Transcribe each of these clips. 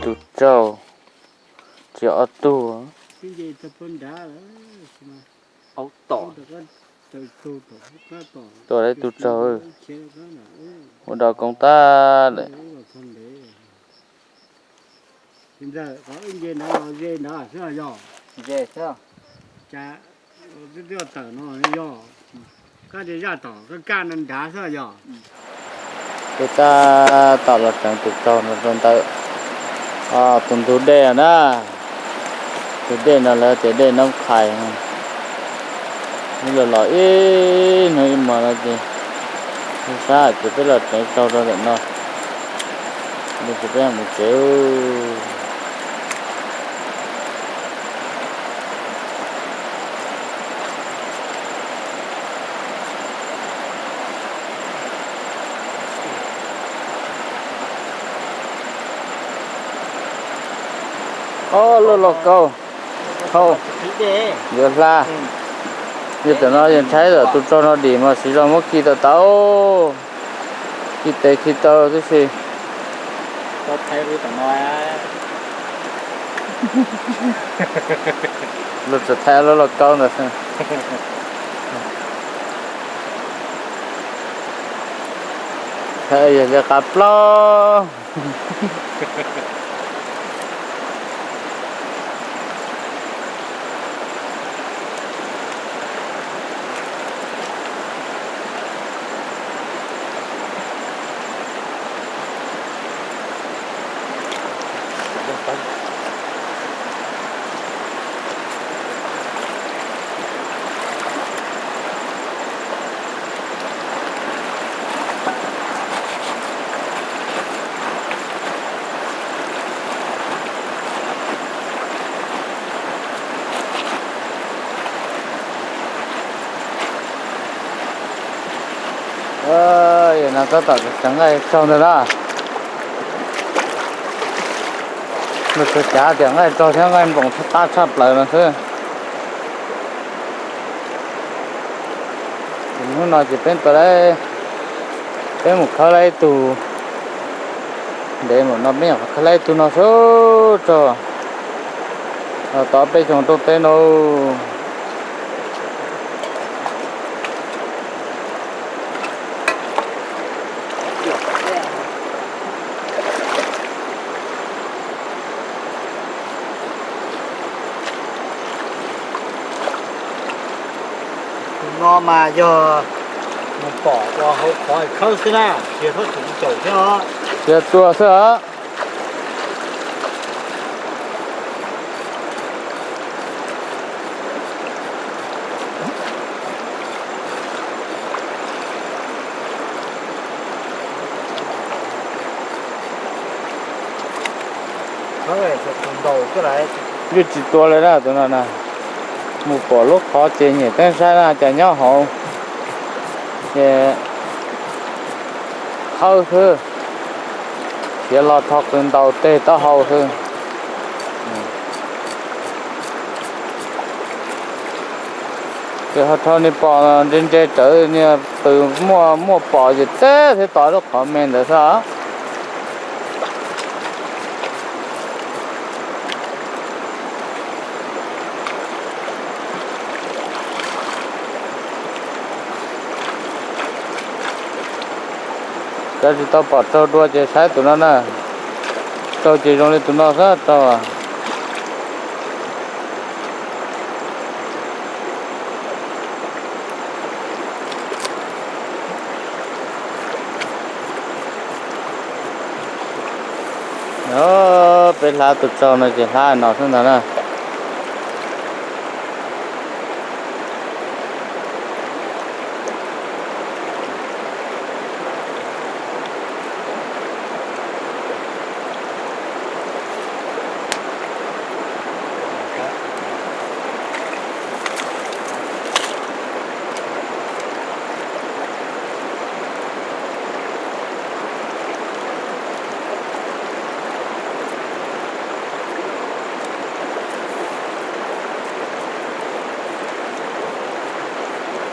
Tus tsaug, tsis ob tug. Tua ib tug tsaug. Ua dog koob tag lawm. Peb tab tom los tseev tus tsaug no rau ntawm tus ntug dej na. Tus dej no lawv tias dej Noob Qhais. Nws los los ib hnub ib hmos no ces sab ces peb los tseev tsaug rau ntawm no. Ces peb mus tsev. Ob lub lauj kaub hau yuav hla. Yog tam no yog ntshai tam tus tsaug no dim mas siv zog muab khi tau tau. Khi tes khi taw tib si. Luag txawm thaij lub lauj kaub ntawd xwb. Thaij yog li qab plaub. Yog no tab tom tseev nqaij tsaug ntawd na. Luag tsuas cav tias nqaij tsaug thiab nqaij nploos qab tshaj plaws no xwb. Ces hnub no ces peb tau, peb mus khawb lawm ib tug. Ntev mus no peb nyuam qhuav khawb lawm ib tug no xwb tso. Los tau peb xyoo rooj teb no. Tus no mas yog mus pom ua hauv qhov khawb xwb na, tsis yog txhob txwm caum thiab os. Tsis yog tua xwb os. Yeej tsis tua li na tus no na. Mus pom lub qhov ces nyem teeb saib na cas nyob hauv. Ces khawb xwb, khiav los rho qws ntaus teg taub hau xwb. Ces ho rho niag pom ntse ntse rawv niag qws muaj muaj pom ces teb thiab tos lub qhov me ntawd xwb. Cov tsis tau pom raug dua ces saib tus no na. Raug ces zoo li tus no xwb raug. Peb hlab tus tsaug no ces hlab no xwb ntag na.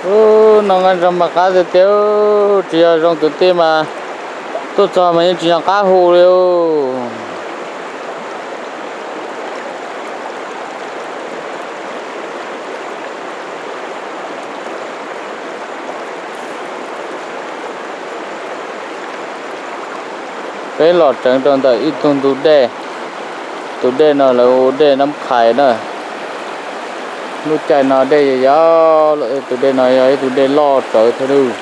Ub, no nqaij ntoo mas qab tiag tiag, tsis yog zoo kwv tij mas tuaj txog mas yeej tsis nco qab hu li. Peb los tseev rau ntawm ib tug ntug dej, tus dej no lawv hu dej Nab Qhais na. Lub caij no dej yau yau, tus dej no yog ib tug dej loj tsawv thiab lawm.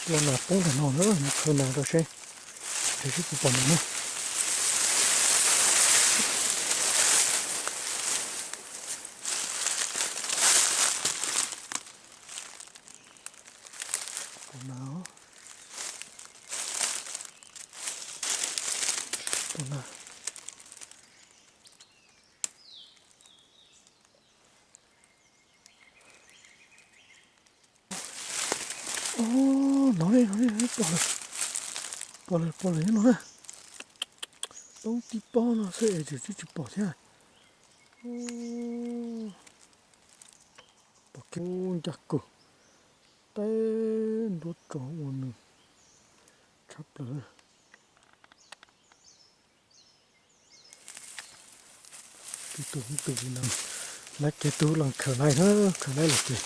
Tua nas poob ntawm no na, mus khaws nas rau seb, seb puas pom nas na. Pom nas, pom nas. Ub, no ne, no ne, pom lawm, pom lawm, pom lawm no na. Poob tib pob no xwb es tseem tsis pom thiab. Pom kiag ncaj kawg, teb nruab tso ua nws tshaj plaws. Tus tus li no, lawv kev tus los khaws laib na, khaws laib los ces,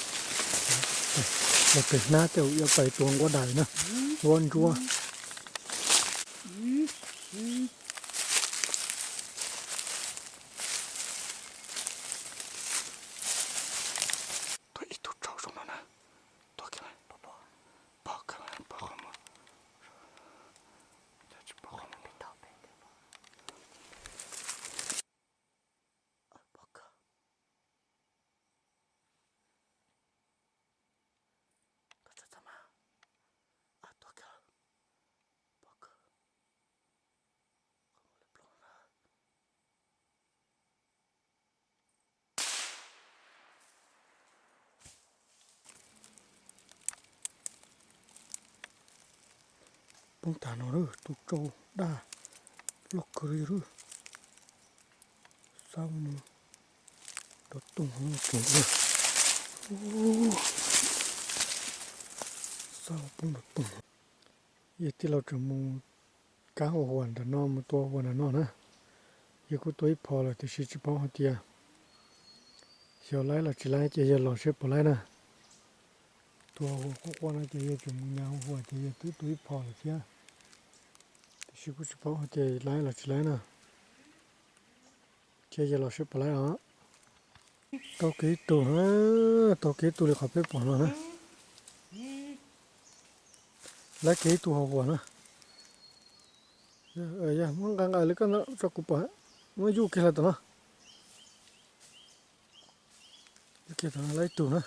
los pem hnab tej ua pais tua nquab dais na, nquab ntsuab. Tua ib tug tsaus zoo no na, tua kiag, pov kiag, pov qhov muag, tsis pov qhov muag. Pov kiag, koj txhob txaj mas, tua kiag, pov kiag, qhov muag lawv ploog na. Poob tag no lawm, tus tsau daj loj kawg li lawm. Xab no nrov toog heev kawg li. Xab poob nrov toog. Yog tij laug tseem mus kab ua huas ntawm no, mus tua huas ntawm no na. Yog kuj tua ib phom lawm tiam sis tsis paub hais tias xyov laib los tsis laib ces yog los seb puas laib na. Tua huas quaj quaj no ces yog tseem mus nyas ua huas ces yog twb tua ib phom lawm thiab. Tiam sis kuj tsis paub hais tias laib los tsis laib na. Ces yog los seb puas laib os. Tau kiag ib tug na, tau kiag ib tug li qhov peb pom no na. Laib kiag ib tug hauv huas na. Yog muab nqa nqa li koj no tso kuv pom, muab yuj kiag los tom no. Yuj kiag tom no laib ib tug na.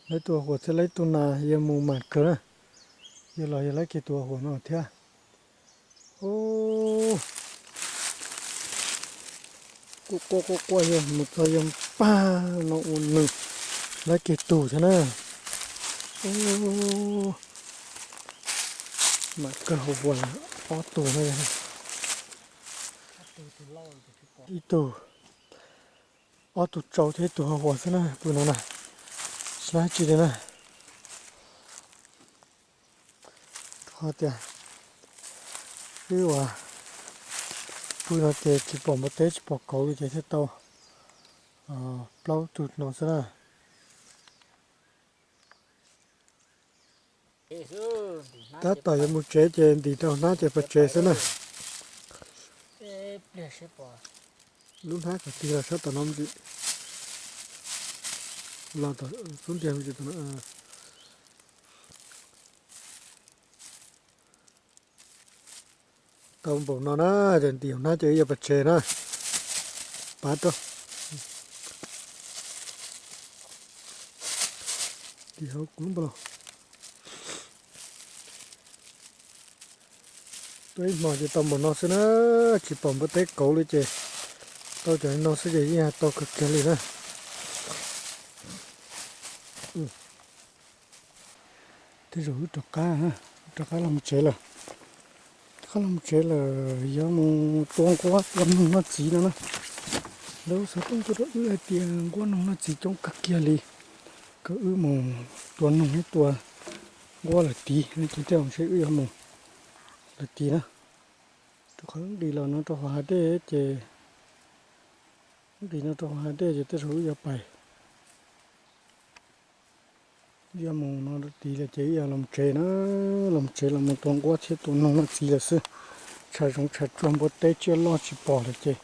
Laib ib tug hauv huas thiab laib ib tug nas yog mus mam kawg na. Yog los yog laib kiag tus hauv huas no thiab. Quaj quaj quaj quaj yog mus txog yog pag no ua nws, laib kiag tug thiab na. Mam kawg hauv huas ob tug no yog ib tug, ob tug tsau thiab ib tug hauv huas xwb na, pw no na. Tsis laib tsi li na. Ho tias wb ua pw no ces tsis pom npua teb tsis pom kauv li ces thiaj tau plaub tug no xwb na. Tab tom yuav mus tsev ces ntim rau hnab ces pais tsev xwb na. Lub hnab kom tig los sab tom no ntsis, los tom xub ntiag ntsis tom no. Tau npaum no na, ces ntim hauv hnab ces wb yuav pais tsev na. Pab rau. Ntim hauv kuv lub npau. Tuaj ib hmos ces tau npaum no xwb na, tsis pom npua teb kauv li ces tau cov no xwb ces yeej tau kawg kiag li na. Tej zaum wb rov qab, rov qab los mus tsev lawm. Rov qab los mus tsev lawm, yuav mus tua nquab tua noog noj txiv no na. Lawv xov tooj tuaj rau wb hais tias nquab noog noj txiv coob kawg kiag li, kom wb mus tua noog thiab tua nquab lawm tid no ces tej zaum ntshe wb yuav mus lawm tid na. Rau qhov nqis los no rau hauv hav dej ces, nqis no rau hauv hav dej ces tej zaum wb yuav pais, wb yuav mus no tid lawm ces wb yuav los tsev na, los mus tsev los mus tua nquab thiab tua noog noj txiv lawm xwb. Tshav zoov tshav tsuag npua teb tsiaj loj tsis pom lawm ces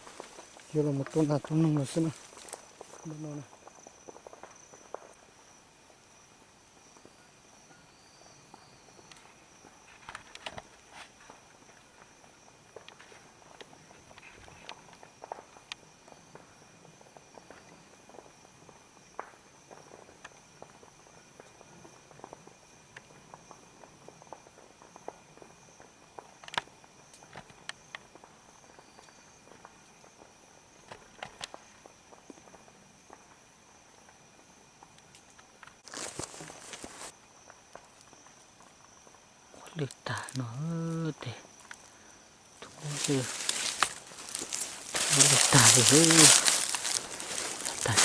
yuav los mus tua nas tua noog lawm xwb na. Lwj tag no ces, lwj tag li, tag.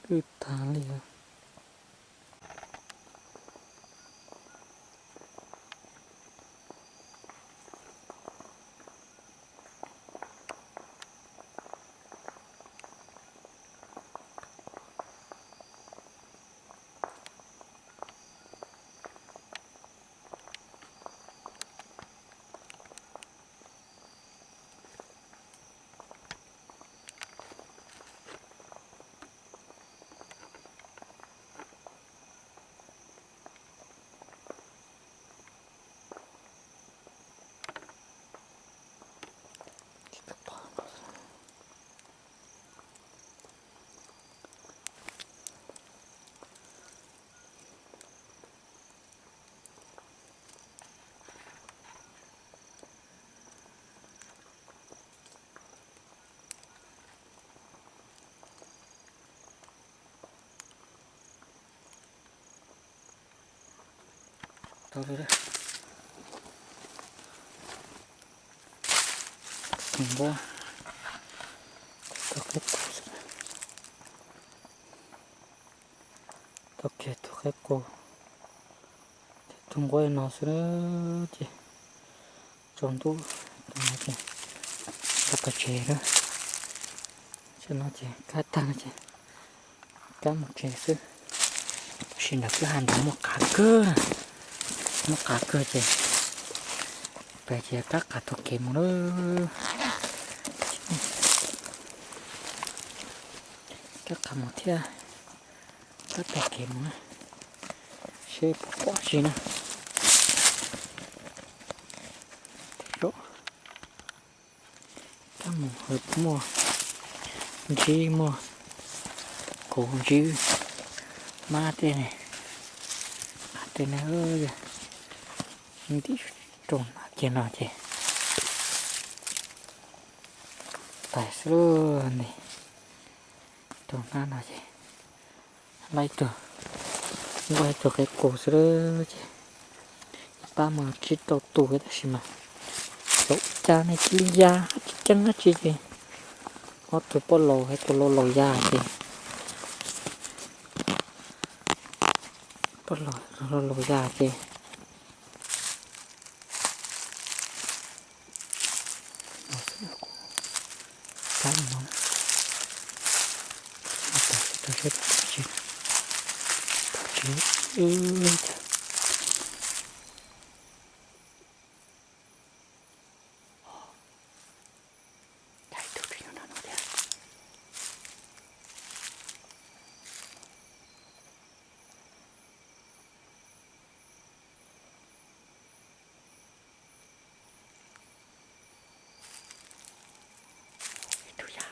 Lwj tag li. Tus nquab, tus qeb qus, tau kiag tus qeb qus, tus nquab no xwb ces tsaus ntuj, tau pais tsev lawm. Tam no ces kab tag no ces kab mus tsev xwb. Tab sis ntawm kwj ha ntawd muaj qav kawg, muaj qav kawg ces pais ces kab qav taug kev mus lawm. Kab qav mus thiab, kab taug kev mus na, seb puas pom tsi na. Kab mus hawv muaj ntsib, muaj kauv ntsib, mab tej ne, tej ne, ntim rau na kiag no ces pais xwb lauj. Ntim rau hnab no ces laib tug, nquab ib tug qeb qus xwb ces pab mas tsib rau tus tab sis mas Tau ua cas ne, cia li ya, tsis ceeb dab tsi ces ob tug poj laus hais tus laus laus ya ces, poj laus laus laus ya ces, no xwb, kaib no, tau seb tau tsis, tau tsis, cas. Cas ib tug tsis nyob nram no thiab. Ib tug yam.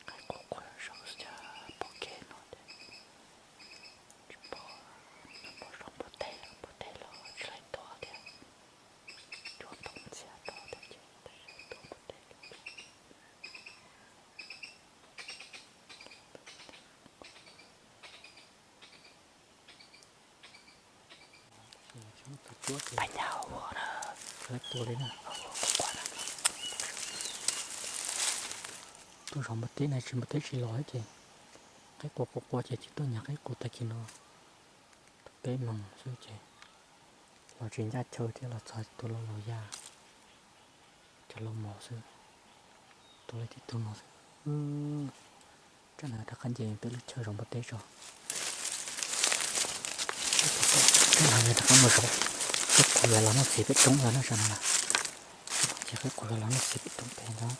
Qaib qua qua saum xwb cas pom kev no thiab. Tsis pom, pom saum npua teb, npua teb los tsis laib tuag thiab. Cuab ntoo ntxias rau thiab ces tab sis tuag npua teb. Pab nyaj ua na, qaib qua li na. Tuaj zov npua teb na, tsis npua teb tsis los ces qaib qua qua qua ces tsis tuaj nyas qaib qua tag kis no. Peb moos xwb ces los tsis ncaj chaw thiab los txog tus laus laus ya, cov laus mos xwb. Tus laus tib tug mos xwb. Tsam no rov qab nce peb lub chaw zov npua teb tso. Tsam no rov qab mus zov qaib qua los noj txiv pem roob los na tsam no na. Ces qaib qua los noj txiv pem roob pem ntag.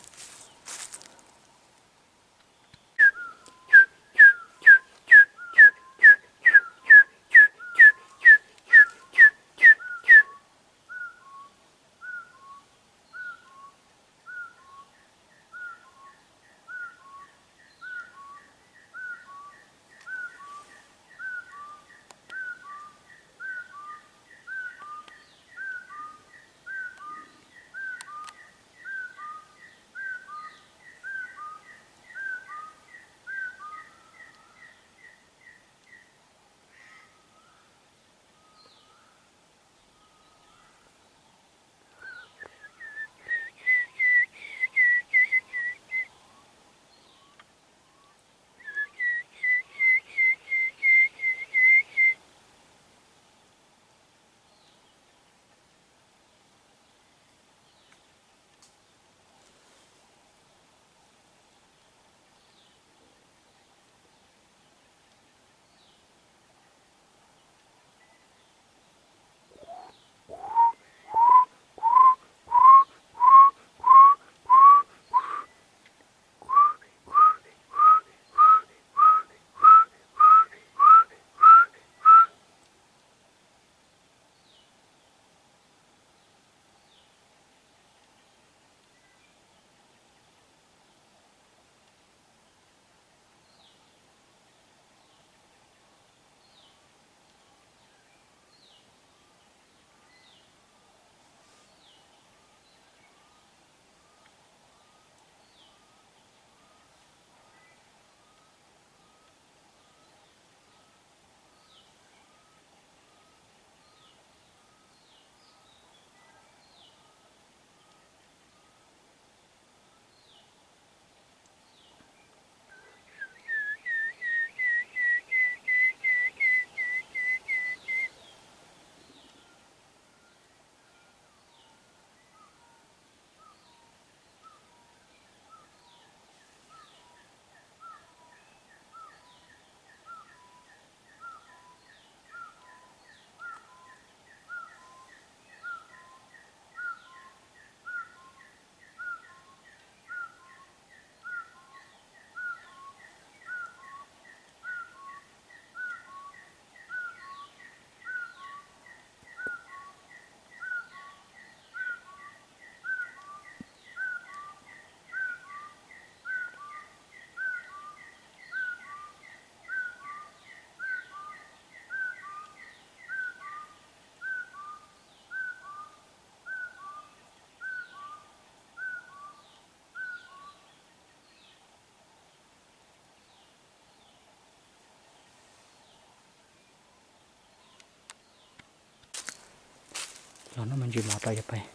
Los noj me ntsis mov rau yog pais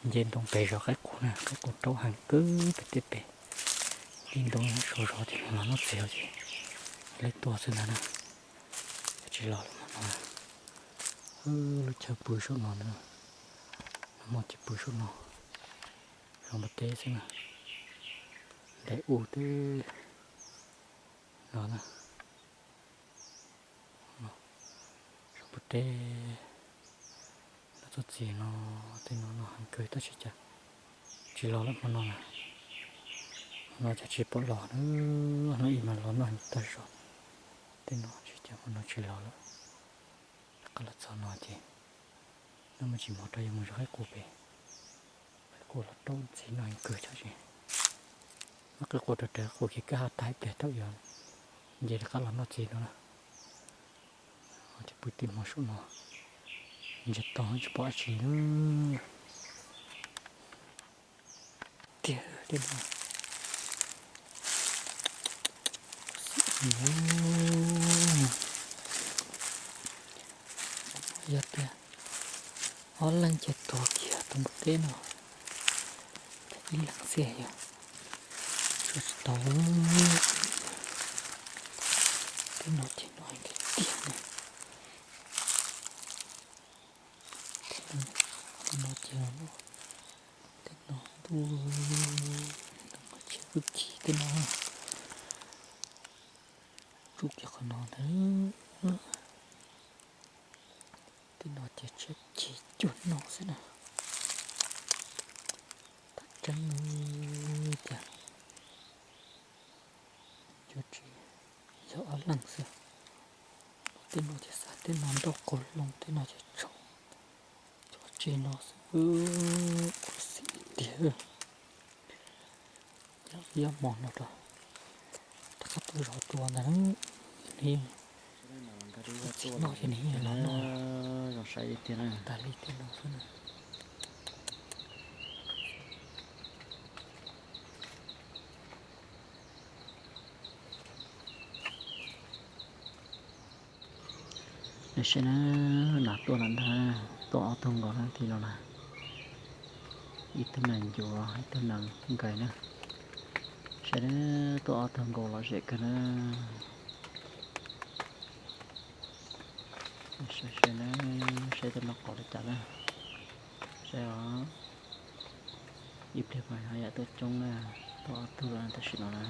nce ntoo pem zov qaib qus na, qaib qus raub heev kawg pem tej pem. Nce ntoo sau zov ces los noj txiv ces lawv tuaj xwb ntag na. Tsis los lawm hmo no. Lub chaw pw saum no na, nag hmo ces pw saum no, zov npua teb xwb na. Daim u twb no na. Zov npua teb, noj txuj txiv no, tej no noj heev kawg tab sis cas tsis los lawm hmo no na. Hmo no cas tsis pom los na, hnub ib mas los noj tag zog. Tej no tsis cas hmo no tsis los lawm. Rov qab los txog no ces noj me ntsis mov rau yuav mus zov qaib qus pem. Qaib qus los raub ntxiv noj heev kawg tab sis muab qaib qus rau raws qus khiav kaj ha tag ib pliag thaum yuav nce rov qab los noj txiv no na. Ces pw tij hmo saum no, ntsia tau tsis pom dab tsi na. Tiag, tej no, yog tias ob leeg ces tuag kiag tus npua teb no, ib leeg xwb yog tsis tau. Tej no ces no tiag tiag na. Tej no ces tej no ntuj, qhov tsheb kwj ci tej no, tsuj kiag qhov no ntag. Tej no ces tsheb ci cuag no xwb na. Tam tseeb tiag, cuag tsis yog ob leeg xwb. Tej no ces xav tej no ntau qus loo, tej no ces tshauv, cuag tsis no xwb. Khuv xim tiag. Yog hmo no rau, rov qab tuaj zov dua ntag. Nws txiv no ces nws los noj zoo saib tiag na, tas li tej no xwb na. Saib na, nas tuaj lawm ntag, tuaj ob tug nkaus na, tim no na, ib tug nas ncuav, ib tug nas nkais na. Saib na, tuaj ob tug nkaus lom zem kawg na. Saib, saib na, saib tuaj noj qos li cas na. Saib os, ib pliag mas ho yam tuaj coob na, tuaj ob tug lawm tam sim no na.